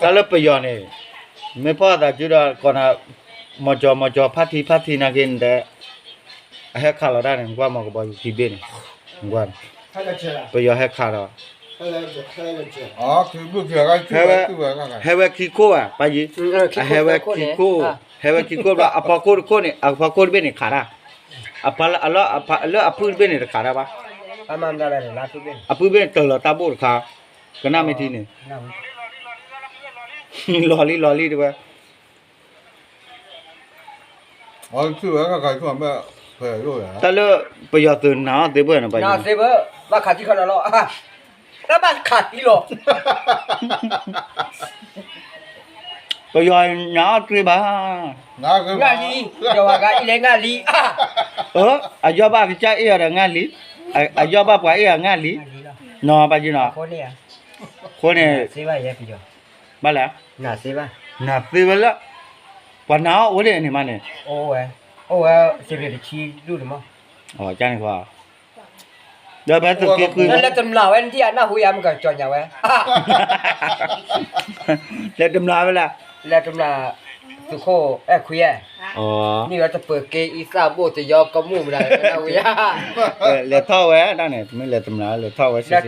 တၢ်လၢပယီၤန့ၣ် မ့ၢ်ဖီၣ်သးစုဒီး ကိးနၤ မီၤကၠီၤ မီၤကၠီၤ ဖါထံ ဖါထံ နာ်က့န့ၣ်ဒီး အဟဲခးလီၤတၢ်န့ၣ် နကွၢ်မီၤကဘီယူၤခံဘ့ၣ်န့ၣ် နကွၢ် ပယီၤဟဲခးဒီး ဟဲဝဲ ဟဲဝဲခံခိၣ်ဘၣ် ပၢ်ယံၤ အဟဲဝဲခံခိၣ် ဟဲဝဲခံခိၣ်ဘျီ အဖီခိၣ်တခိၣ်န့ၣ် အဖီခိၣ်တဘ့ၣ်န့ၣ်ခးတၢ် အဖီလၢအဖုတဘ့ၣ်န့ၣ်တခးတၢ်ဘၣ် အဖုဘ့ၣ်န့ၣ်တၢ်လီၤတၢ်ဘိၣ်တခါ ကနၣ်မ့ၢ်ထံန့ၣ် လီၤလံလီၤလံတဝဲ တၢ်လၢ ပယီၤသုးနာ်အီၣ်သ့ဘၣ်န့ၣ် ဘၣ်ယံၤ ဘၣ်ခးသံခီနီၤလီၤ တၢ်ဘၣ်ခးသံလီၤ ပယီၤနာ်အီၣ်သ့ဘၣ် ငၣ်လံ ယဝၤဂၤအံၤလဲၣ်ငၣ်လံ အယီၢ်ဘၣ်ကစၢ်အ့ၣ်အီၤဒီးငၣ်လံ အယီၢ်ဘၣ်ပှၤအ့ၣ်အီၤငၣ်လံ နီၤ ပၢ်ယံၤနီၤ အဃိန့ၣ် ဘၣ်လဲၣ် နာ်သ့ဘၣ်လၢ ပှၤနာ်အီၣ်အိၣ်ဒံးန့ၣ်မးန့ၣ် အိၣ်ဝဲ အိၣ်ဝဲ စရ့းတဆံဒူၣ်န့ၣ်မး န့ၣ် ဒီးဖဲသုးက့ဃု လဲၤတမျၢ်ဝဲ နထံၣ်အနၢ်ဟူယၤမ့ၢ်ကကၠီညါဝဲ လဲၤတမျၢ်ဝဲလၢ လဲၤတမျၢ် သုးခိၣ်အဲၣ်ခွံအဲၣ် မ့ၢ်ဝဲတပၢၤက့အံသၣ်ဘိၣ်တယီကမူၣ်မတၤ နၢ်ဟူယၤ လဲၤထီၣ်ဝဲဒၣ်န့ၣ် မ့ၢ်လဲၤတမျၢ်လဲၤထီၣ်ဝဲ ဘိၣ်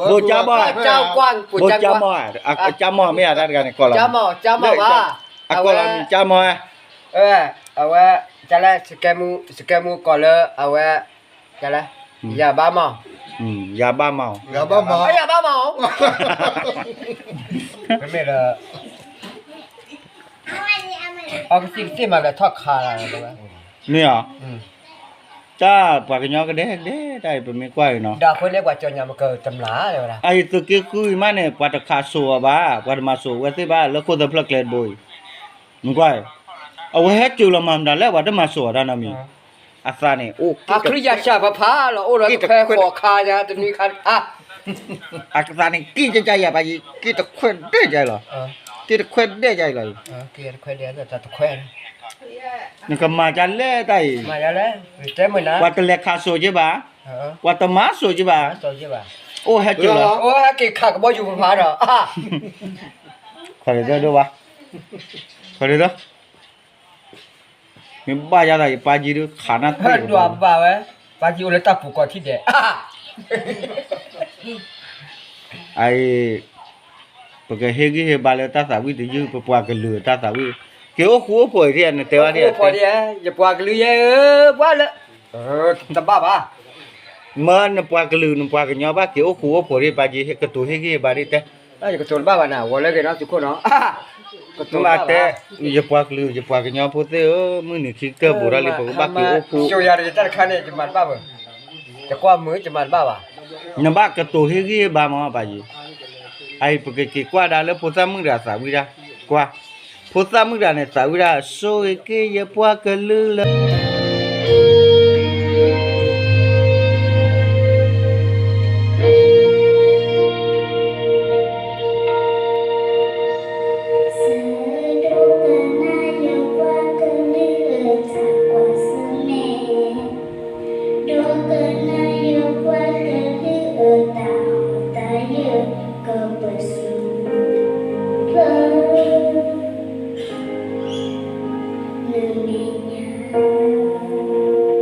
ကၠါမီၢ် ဘိၣ်ကၠါမီၢ် ကၠါမီၢ်မ့ၢ်အတၢ်တဂၤန့ၣ် ကီၢ်လီၤ ကၠါမီၢ် ကၠါမီၢ်ဘၣ် အကီၢ်လီၤမ့ၢ်ကၠါမီၢ် အဝဲ ကလဲ စကဲမူ စကဲမူကီၢ်လၢအဝဲ ကလဲ ယၤဘၣ်မီၢ် ယၤဘၣ်မီၢ် ယၤဘၣ်မီၢ် ပမ့ၢ်ဒီး အီကသံၣ်ကသ့ၣ်မးဒီးထီၣ်ခးလီၤ မ့ၢ်ဧါ တၢ်ပှၤကညီကဒဲကဒဲ တၢ်အံၤပမ့ၢ်ကွၢ်အံၤနီၤ ဒီးအဃိန့ၣ်ပှၤကၠီညါမ့ၢ်ကတမျၢ်ဝဲဒၣ် အအံၤသုးက့ဃုအံၤမးန့ၣ် ပှၤတခးစိာ်အီၤဘၣ် ပှၤတမၤစိာ်ဝဲသ့ၣ်ဘၣ် လၢခိၣ်သၢဖျၢၣ်ကျဲတဘိအံၤ နကွၢ် အဝဲဟဲစိာ်လီၤမၤမတၤလဲၣ် ပှၤတမၤစိာ်အီၤတၢ်နီတမံၤ အသးန့ၣ်အိၣ် အခရံာ်ယၤဆၣ်ဖးဖးလီၤ အိၣ်ဒီးတခွဲဃီၤခါညါ တနွံခါ အသးန့ၣ် က့ၣ်ကၠၢ်ယၤပၢ်ယံၤ က့ၣ်တခွဲဒဲးယၤလီၤ က့ၣ်တခွဲဒဲးယၤလီၤ နကမၤဒ်လဲၣ်တၢ်အံၤ ပှၤတလဲၤခးစိာ်က့ဘၣ် ပှၤတမၤစိာ်က့ဘၣ် အိၣ်ဟဲစိာ်လီၤ အိၣ်ဟဲက့ၤခးကဘီယူၤဖးဖးဒီး ခီၣ်ဒဒိၣ်ဘၣ် ခီၣ်ဒဒိၣ် မ့ၢ်ဘၣ်ယၤသးယပၢ်ကံဒုးခးနၢ်သ့ၣ် ဒွးဘၣ်ဝဲ ပၢ်ကံအိၣ်လၢတၢ်ပူၤကီၢ်ထံၣ်ဒဲး အအံၤ ပကဟ့ၣ်ဂံၢ်ဟ့ၣ်ဘါလၢတၢ်သးဝံၣ်တယုၢ် ပပှၤကလုာ်တၢ်သးဝံၣ် က့ၤအိၣ်ဃူအိၣ်ဖိးအံၤ နတဲဝဲဒ် ယပှၤကလုာ်ယဲဧၢ ပှၤလၢ တဘၣ်ဘၣ် မၢနပှၤကလုာ်နပှၤကညီဘၣ်က့ၤအိၣ်ဃူအိၣ်ဖိးဒံး ပၢ်ကံ ကတိၤဟ့ၣ်ဂံၢ်ဟ့ၣ်ဘါဒ်တဲ ယကတိၤတဘၣ်ဘၣ်နၤ ဂီၤလၢဂ့ၤနီသုးခိၣ်နီၤ ကတိၤတဘၣ်တဲ ယပှၤကလုာ် ယပှၤကညီဖိသ့ၣ်ဧၢ မုၢ်နံၤခံကတၢၢ်ဘူးထီၣ်လံ ပကဘၣ်က့ၤအိၣ်ဃူ ယတၢ်တခါန့ၣ် ယမၤတဘၣ်ဘၣ် ယကွၢ်မုာ် ယမၤတဘၣ်ဘၣ် နဘၣ်ကတိၤဟ့ၣ်ဂံၢ်ဟ့ၣ်ဘါမး ပၢ်ကံ အအံၤ ပကက့ၤကွၢ်ဒၣ်လၢဖိသၣ်မုၣ်တဂၤသးဝံၣ်ဒၣ် ကွၢ် ဖိသၣ်မုၣ်တဂၤန့ၣ် သးဝံၣ်ဒၣ် ဆိၣ်ဂ့ၤက့ၤယပှၤကလုာ်လၢ စၢဒိကနၣ်ယပှၤကလုာ်အတၢ်ကွၢ်ဆၢၣ်မဲာ်, ဒိကနၣ်ယပှၤကလုာ်အတၢ်ဟီၣ်တၢ်ယၢၢ် ကပၢၤဆူၣ်ဖျိ နမဲာ်ညါ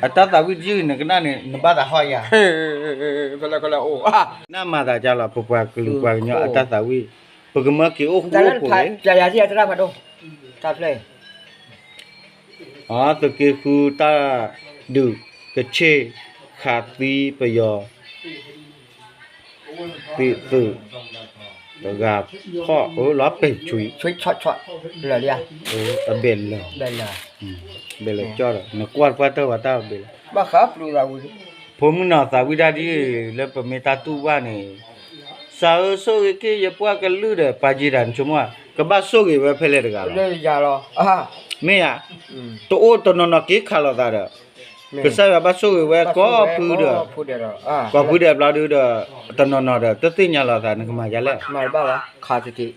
အတၢ်သးဝံၣ်တယုၢ်နကနၣ်န့ၣ် နဘၣ်သးဟီၣ်ယၤ, ဖဲလဲၣ်ဖဲလဲၣ်အိၣ်, နၢ်မၤသးကၢ်လီၤ ပပှၤကလုာ်ပှၤကညီအတၢ်သးဝံၣ်, ပကမၢက့ၤအိၣ်ဃူအိၣ်ဖိးလံ, တၢ်ဖျၢၣ် အသုးက့ဃုတၢ်ဒုးကဆ့ၣ်ဃးသံပယီၤ သံသုး တဂၤဖီၣ်အၢလီၤပဲာ်ဆွံ, အဘဲၣ်လၢာ်, ဘဲၣ်လၢာ်ကၠီဒီး နကွၢ်ပှၢ်တၢၢ်ဝဲတၢ်ဘဲၣ်လၢာ်, ဖိမုၣ်နီၤသးဝံၣ်တၢ်ဒ်လၢပမ့ၢ်တၢ်တူၢ်ဘၣ်န့ၣ်, စးဧၢဆိၣ်ဂ့ၤက့ၤယပှၢ်ကလုာ်ဒီး ပာ်ကံတၢ်နဆိကမိၣ်, ကဘၣ်ဆိၣ်ဂ့ၤဝဲဖဲလဲၣ်တဂၤလီၤ, မ့ၢ်ဧါ, တအိၣ်တနီၤနီၤက့ၤခးလိာ်သးဒီး ကစၢ်ယွၤဘၣ်ဆိၣ်ဂ့ၤဝဲကိးဖုဒီး, ကိးဖုဒဲးဘျီဒုဒီး, တနီၤနီၤဒီး တသ့ၣ်ညါလီၤသး နကမၤယၤလဲၣ်, မၤတဘၣ်ဘၣ်, ခးတက့ၢ်,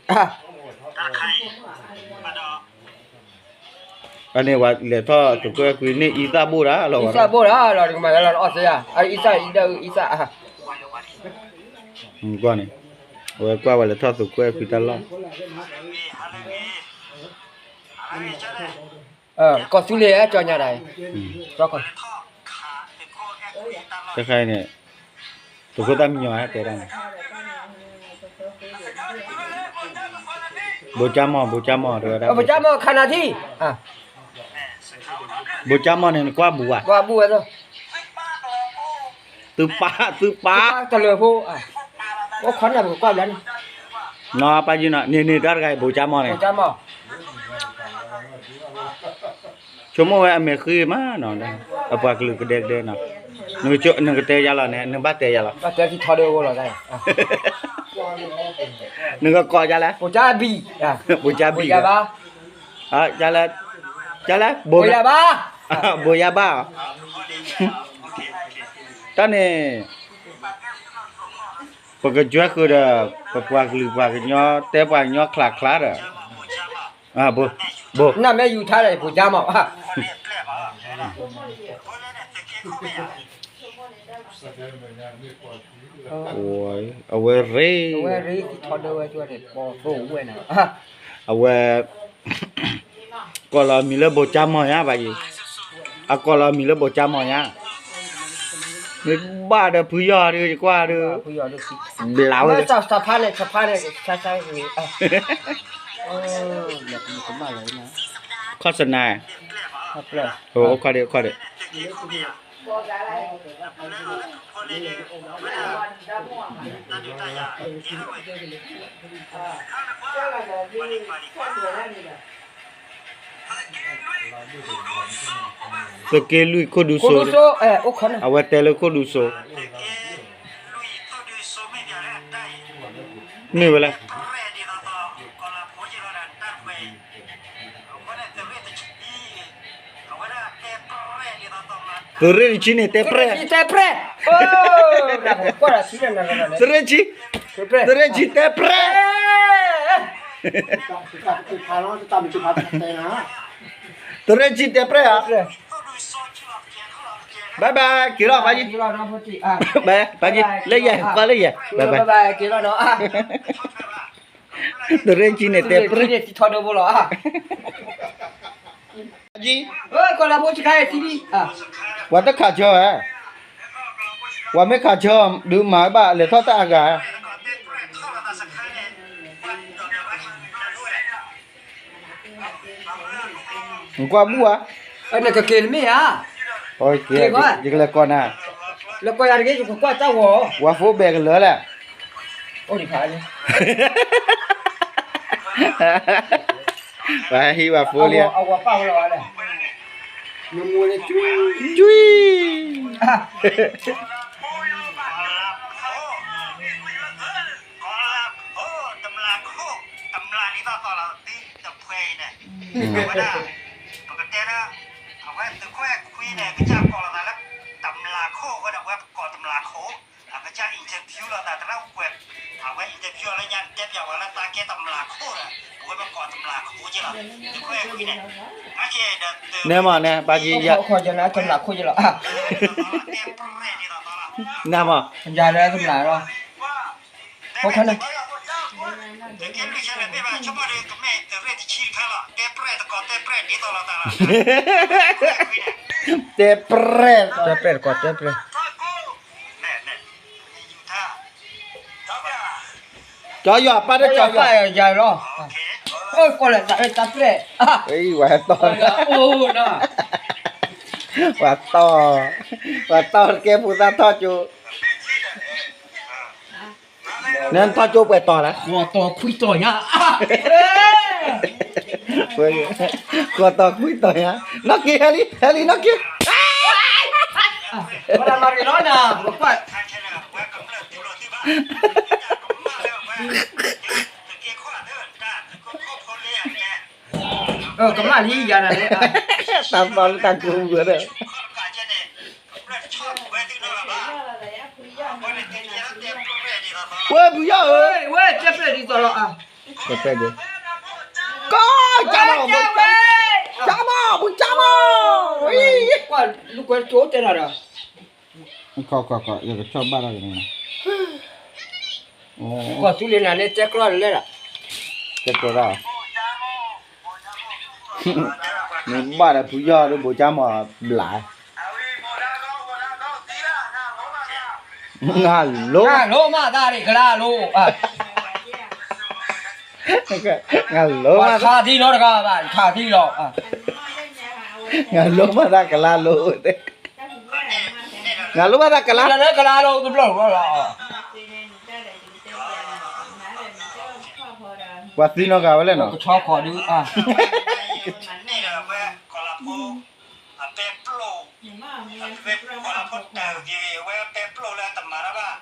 အန့ၣ်ဝဲလဲၤထီၣ်သုးခိၣ်အဲၣ်ခွံန့ၣ် အံသၣ်ဘိၣ်ဒၣ်လီၤ, အံသၣ်ဘိၣ်ဒၣ်လီၤ နကမၤယၤလီၤ နအီၣ်သ့ဧါ, အံသၣ်အံဒၣ်အံသၣ်, ကွၢ်န့ၣ်, အဝဲကွၢ်ဝဲလဲၤထီၣ်သုးခိၣ်အဲၣ်ခွံတၢ်လီၢ် ကီၢ်သူလ့ၤအဲၣ်ကၠီညါဒၣ်အံၤ, တခါအံၤန့ၣ်, သုးခိၣ်သၣ်မံညီၤတဲဒၣ်န့ၣ်, ဘိကၠၢ်မီၢ် ဘိကၠၢ်မီၢ်တဲဝဲဒၣ်, ဘိကၠၢ်မီၢ်ခါနၤထံ, ဘိကၠၢ်မီၢ်န့ၣ် နကွၢ်ဘူးဧါ, သုပၢ် သုပၢ်, တလၢၤဖိ, အိၣ်ခီနၢ်ပကကွၢ်ဘျါန့ၣ်, နီၤပၢ်ယုၢ်နီၤ န့ၣ်န့ၣ်တၢ်တဂၤအံၤ ဘိကၠၢ်မီၢ်န့ၣ် ဆိကမိၣ်ဝဲအမဲာ်ဃံမးနီၤ, အပှၤကလုာ်ကဒဲကဒဲနီၤ, နကတဲယၤလီၤန့ၣ် နဘၣ်တဲယၤလီၤ, နကကိးယၤလဲၣ်, ပိကၠၢ်ဘံၣ်, ပိကၠၢ်ဘံၣ်, ယၤလဲၣ်, ဘိယၤဘၣ်, ဘိယၤဘၣ်, တၢ်န့ၣ် ပကကွဲဃုာ်ဒီး ပပှၤကလုာ်ပှၤကညီ တဲပှၤကညီချါချါဒီး, ဘိ, နမ့ၢ်ယူၤထါဒီး ပိကၠၢ်မီၢ်, အဝဲရ့, အဝဲ, အဝဲ ကိးလီၤမံၤလၢဘိကၠၢ်မီၢ်ညါဘၣ်ယံၤ, အကိးလီၤမံၤလၢဘိကၠၢ်မီၢ်ညါ, မ့ၢ်ဘၣ်ဒီးဖုယီၤဒီး ယကွၢ်ဒီး, ဘျးဝဲ, ခီၣ်စနါ, အိၣ်ခီၣ်ဒံး အိၣ်ခီၣ်ဒံး သုးက့လွံၢ်ခိၣ်ဒူစိ, အဝဲတဲလၢခိၣ်ဒူစိ, မ့ၢ်ဝဲလဲၣ်, သုးရ့ၣ်တဆံန့ၣ် တဲပြဲၢ်, တဲပြဲၢ်, သုးရ့ၣ်တဆံ, သုးရ့ၣ်တဆံ တဲပြဲၢ်, သုးရ့ၣ်တဆံ တဲပြဲၢ်ဧါ, ဘၣ်ဘၣ် က့ၤလီၤ ပၢ်ကံ, ပၢ်ကံ လၢယဲၢ် ကွၢ်လၢယဲၢ် ဘၣ်ဘၣ်, သုးရ့ၣ်တဆံန့ၣ် တဲပြဲၢ်, ပၢ်ကံ, ပှၤတခးဆၢဧါ, ပှၤမ့ၢ်ခးဆၢ ဒုးမၤဝဲဘၣ် လဲၤထီၣ်တၢ်အဂၤဧါ, နကွၢ်ဘူၣ်ဧါ, နကက့ၤတမ့ၢ်ဧါ, ယကလဲၤကိးနၤ, လဲၤကိးယၤတဂ့ၤ ယကကွၢ်တၢ်ဂီၤ, ဝၤဖိဘဲကလၢာ်လဲၣ်, အိၣ်ဒံးဖးလံ ပဟံးဝဲဖိလံ, ကွံ, နဲမး နဲ ပၢ်ကံယၤ, နဲမး, ယၤလၢတမျးလီၤ, ဖိခါန့ၣ်, တဲပြဲၢ်တကီး တဲပြဲၢ်ဒ်သိးလီၤတၢ်လီၤ, တဲပြဲၢ်, တဲပြဲၢ်တကီး တဲပြဲၢ်. ကၠီယွၤပၢ်ဒီး ကၠီယွၤပၢ်ယၤလီၤ. ကွၢ်လၢတၢ်ပြဲၢ်, ဝဲတီၢ်, ဝဲတီၢ်တကဲဖိသၣ်ထီၣ်ကၠိ, နထီၣ်ကၠိပှဲၤတီၤလဲၣ်, ဃိးတီၤခွံတီၤညါ, ဃိးတီၤခွံတီၤညါ, နီၢ်က့ၤ ဟဲလံ ဟဲလံ နီၢ်က့ၤ. ကမၣ်လံယၤန့ၣ်, တၢ်သီလၢတၢ်ကိးပူၤဒီး ဝဲဖုယီၢ်ဧၢ, ဝဲတဲပြဲၢ်ဒ်သိးလီၤ, တဲပြဲၢ်ဒ်, ကီၢ်ကၢ်မး, ကၢ်မး ပူၤကၢ်မး, ကွၢ်လူၤကွဲကၠိတဲနၤဒီး, ခီခီခီ ယကဆီၣ်ဘၣ်ထီၣ်ကန့ၣ်, ကီၢ်သူလ့ၤနၤန့ၣ် တဲကျီၢ်လဲၣ်ဒီး, တဲကျီၢ်ဒၣ် နဘၣ်ဒီးဖုယီၢ်ဒီး ဘိးကၠၢ်မီၤဘျး, နလိ, နလိမးသးန့ၣ် ကလါလိ, နလိမးသး, ခးသံလီၤတဂၤဘၣ် ခးသံလီၤ, နလိမးသးကလါလိ, နလိမးသးကလါ, ကလါလိတဘျီလီၤ. ပှၤသံနီၢ်ဂၤဝဲလဲၣ်နီၤ, ကဆီခီဒု, အပဲပျိၢ်, အပဲပျိၢ်လၢတမၤတၢ်ဘၣ်,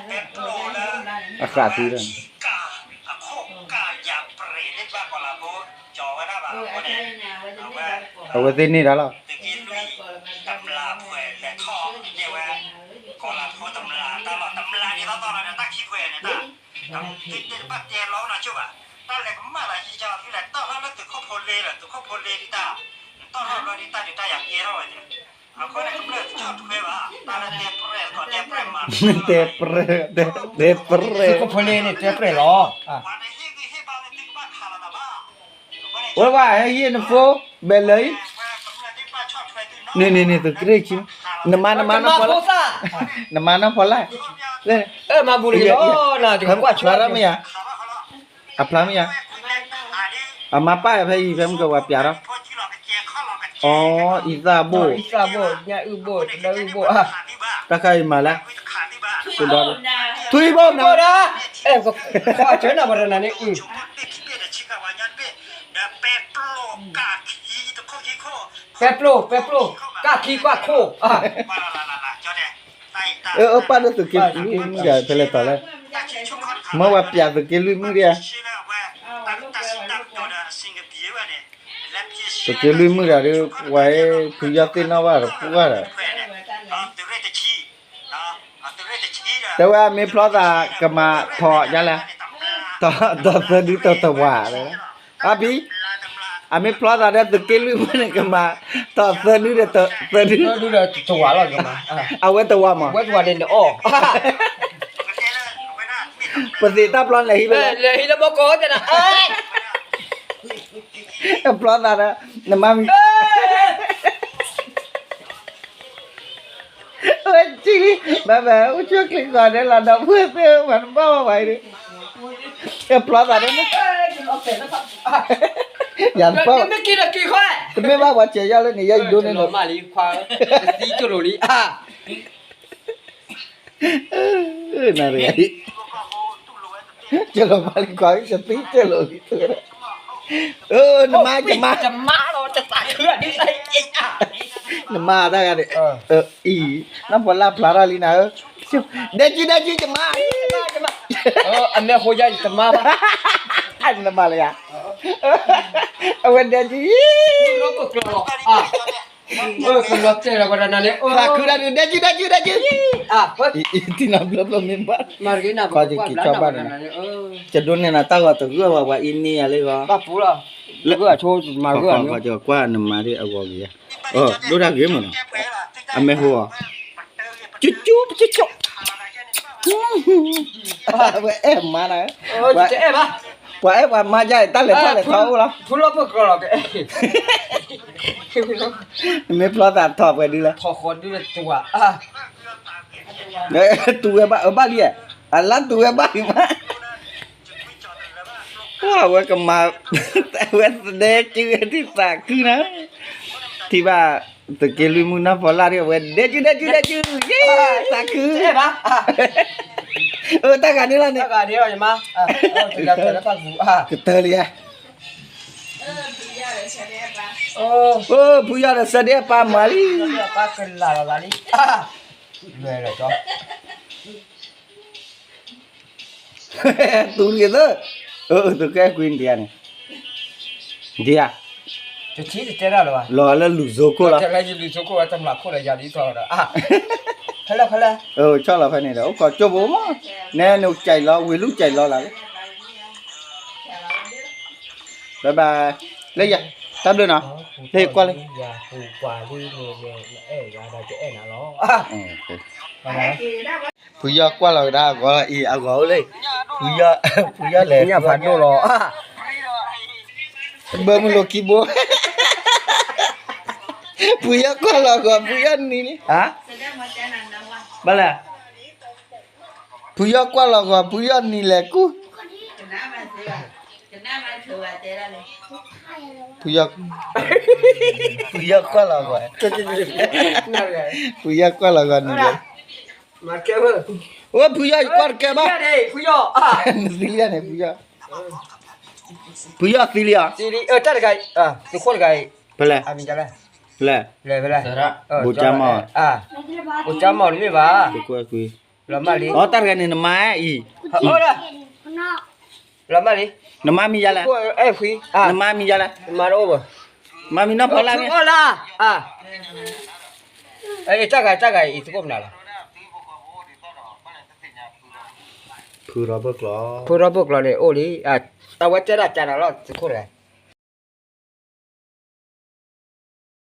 ပဲပျိၢ်လၢ အဃၣ်သံလၢ အခိၣ်ကၢ်ယၤပြံၤလၢဘၣ်ကီၤလၤဖိ, ကၠီၤဝဲဒၣ်ဘၣ်အဃိန့ၣ်, အဝဲသ့ၣ်န့ၢ်တၢ်လီၤ. တက့ၢ်လွံၢ်, တမျးဖှဲးလဲၤထီၣ်န့ၢ်ဝဲ, ကီၤလၤဖိတမျးတၢ်လီၤ, တမျးန့ၣ်သီသီလီၤဒီး တၢ်ခံဖှဲးန့ၣ်တၢ်, တဘၣ်တဲလီၤနၤကၠိဘၣ်, တၢ်လဲၤကမၣ်လၢယကၠီၤသုလဲၤတီၢ်ထီၣ်လၢသုးခိၣ်ဖိလ့ဒီး သုးခိၣ်ဖိလ့ဒ်တၢ်, တီၢ်ထီၣ်ဘျီဒ်တၢ်ဒုးတၢ်ယၤကဲထီၣ်ဝဲန့ၣ်, အဃိန့ၣ် ကမျၢၢ်တဆီၣ်ထွဲဘၣ်, တၢ်လၢတဲပြဲၢ်တကီး တဲပြဲၢ်မၤ, တဲပြဲၢ်, တဲပြဲၢ်, သုးခိၣ်ဖိလ့န့ၣ် တဲပြဲၢ်လီၤ. ဝဲဝဲဟဲဟံးနဖိ, ဘဲလၢအံၤ, န့ၣ်န့ၣ်န့ၣ် သုးကရ့ၣ်ဆံ, နမၤနမၤနီၢ်ဖီလာ်, နမၤနီၢ်ဖီလာ်, မၤဘူၣ်လီၤ, ကွၢ်ဆၢမ့ၢ်ယၤ, အဖျါမ့ၢ်ယၤ, အမါပၢ်ဖဲအံၤ ဖဲမုၢ်ကဝၤပျးထီၣ်, အီ အံသၣ်ဘိၣ်, အံသၣ်ဘိၣ်, ညၣ်အုၣ်ဘိၣ်, ဒၢအုၣ်ဘိၣ်, တၢ်ခါအံၤမၤလဲၣ်, ထွံၣ်ဘိၣ်နီၤ, အဲ ကွၢ်ဆၢနၤပတနၤန့ၣ်, ပဲပျိၢ်, ပဲပျိၢ်, ကၢ်ခံကွၢ်ခိၣ်, အၢ ပၢ်ဒီးသုးက့လွံၢ်မုၣ်ဒီး ဖဲလဲၣ်တီၤလဲၣ်, မ့ၢ်ဝဲပျးသုးက့လွံၢ်မုၣ်ဒံးဧါ, သုးက့လွံၢ်မုၣ်ဒီးဒီး ဝဲဖုယီၢ်သ့ၣ်နီၣ်ဘၣ်ဒီးပှၢ်ဒီး တဲဝဲအမ့ၢ်ဖျီသးကမၤထီၣ်ဒ်လဲၣ်, ထီၣ်သၢဒုတဝာ်, အဘံ, အမ့ၢ်ဖျီသးဒီးသုးက့လွံၢ်မုၣ်န့ၣ် ကမၤထီၣ်သၢဒုဒီးသၢဒု, အဝဲတဝာ်မး, ပသ့ၣ်တၢ်ဖျီလဲၤဟံးဖဲလဲၣ်, ဖျီသးဒီး နမါမံၤ ဝဲကံလံ, ဘၣ်ဘၣ် အိၣ်ဆူၣ်ချ့ကီးဒဲးလီၤဒီး ပှၤသ့ၣ်မၤတဘၣ်ဝဲအံၤ, ဖျီသးဒီး, ယၤတဘၣ်, တမ့ၢ်ဘၣ်ပှၤစဲးယီၢ်လၢန့ၣ် ယဲယဒိးန့ၢ်လီၤ, သံကၠိလိာ်လံ, နရံ, ကလီၤမၤလံခွါ ကသံကၢလိာ်လံ, နမါ ယမါ, နမါတၢ်ဂၤန့ၣ်, အံၤ, နဖီလာ်ဖျါထီၣ်လံနၤဧၢ, ဒဲကံ ဒဲကံ ယမါ, အမဲာ်ဟိယါ ယတမါဘၣ်, နမါလၢယၤ, အဝဲဒဲကံ ကလီၤတဲာ်လီၤဝဲဒၣ်နၤန့ၣ်, ဖျါခုဒၣ်ဒုး ဒဲကံ ဒဲကံ ဒဲကံ, ထံနၤဘျီဘျီမ့ၢ်ဘၣ်, ကီၢ်က့ၤက့ၤဆီဘၣ်န့ၣ်, ကဒိးန့ၢ်နၤတၢ်ဂီၤတဂုၢ်ဘၣ် ပှၤအံၤန့ၢ်ယၤလၢဂီၤ, လၢအဆိမၤဂၢၢ်န့ၣ်, ကွၢ်နမၤဒ်အဂီၤက့ၤယၤ, ဒိၣ်တၢ်ဂ့ၤမ့ၢ်နီၤ, အမဲာ်ဟိဧါ, ကၠူကၠူကၠူကၠူ, ဝဲအဲၣ်မါနၤ, ဝဲအဲၣ်ဘၣ် ပှၤအဲၣ်ပှၤမါယါအံၤ တၢ်လဲၤထီၣ်လဲၤထီအိၣ်လီၤ. ဖုလီၢ်ပၢၢ်ကျီလီၤကအဲၣ်, မ့ၢ်ဖျီသးထီၣ်ပှဲၤဒုလၢ ထီၣ်ဃီဒုလၢတဝၤ, တူၢ်ဝဲဘၣ်အဘၣ်လံ, အလါတူၢ်ဝဲဘၣ်လံမး, ဝဲကမၤ, ဝဲသဒဲကၠူဝဲဒ်သးခုနၤ, ထံၣ်ဘၣ်, သုးက့လွံၢ်မုၢ်နီၢ်ဖီလာ်ဒ်အဝဲဒဲကၠူဒဲကၠူဒဲကၠူ, သးခု, အတၢ်ဂၤန့ၣ်လီၤန့ၣ်, ကတၢၢ်လံဧါ, ဖုယီၢ်ဒီးဆၢဒဲးပၢ်မၤလံ, တူၢ်က့ၤသၢ, သုးကဲကွံဒံးဧါန့ၣ်, ဒံးဧါ, လီၤလၢလူၤစိခိၣ်လီၤ, ဆီၣ်လီၤဖဲန့ၣ်ဒီး အိၣ်ခိးကၠိဘိမး, နဲနကၠဲးလီၤ ဝ့ၤလူကၠဲးလီၤလၢ ဘၣ်ဘၣ်, လၢယၤ, တၢ်ဘျုးနီၤ, လၢယကွၢ်လၢ ဖုယီၢ်ကွၢ်လီၤကဒါအဂီၤအံၤအဂီၤအိၣ်လၢ, ဖုယီၢ်, ဖုယီၢ်လဲၤ, ညၣ်ဖးဒိၣ်လီၤ, ဘၢမုၢ်လိၤခံဘိ, ဖုယီၢ်ကွၢ်လီၤဂီၤ ဖုယီၢ်နံၤလံ, ဘၣ်လဲၣ်, ဖုယီၢ်ကွၢ်လီၤဂီၤ ဖုယီၢ်နံၤလဲၤကူၣ်, ဖုယီၢ်, ဖုယီၢ်ကွၢ်လီၤဂီၤ, ဖုယီၢ်ကွၢ်လီၤဂီၤနံၤလဲၤ အိၣ်ဖုယီၢ်ယကွၢ်တကဲဘၣ်, နသံလံန့ၣ် ဖုယီၢ်, ဖုယီၢ်သံလံဧါ, ဖဲလဲၣ်, ဖဲလဲၣ်, ဘိကၠါမီၢ်, ဘိကၠါမီၢ်တမ့ၢ်ဘၣ်, အီတၢ်တဂၤန့ၣ်နမါအံၤ, နမါမံၤယါလဲၣ်, နမါမံၤယါလဲၣ်, မါမံၤနီၢ်ဖီလာ်န့ၣ်, တၢ်ဂၤတၢ်ဂၤအံၤသကိးမနုၤလီၤ, ဖုထီၣ်ဘၢၣ်ကျီၤ, ဖုထီၣ်ဘၢၣ်ကျီၤန့ၣ်အိၣ်လံ, အဝဲတဲဒၣ်ကနၤလီၤ သုးခိၣ်တဂၤ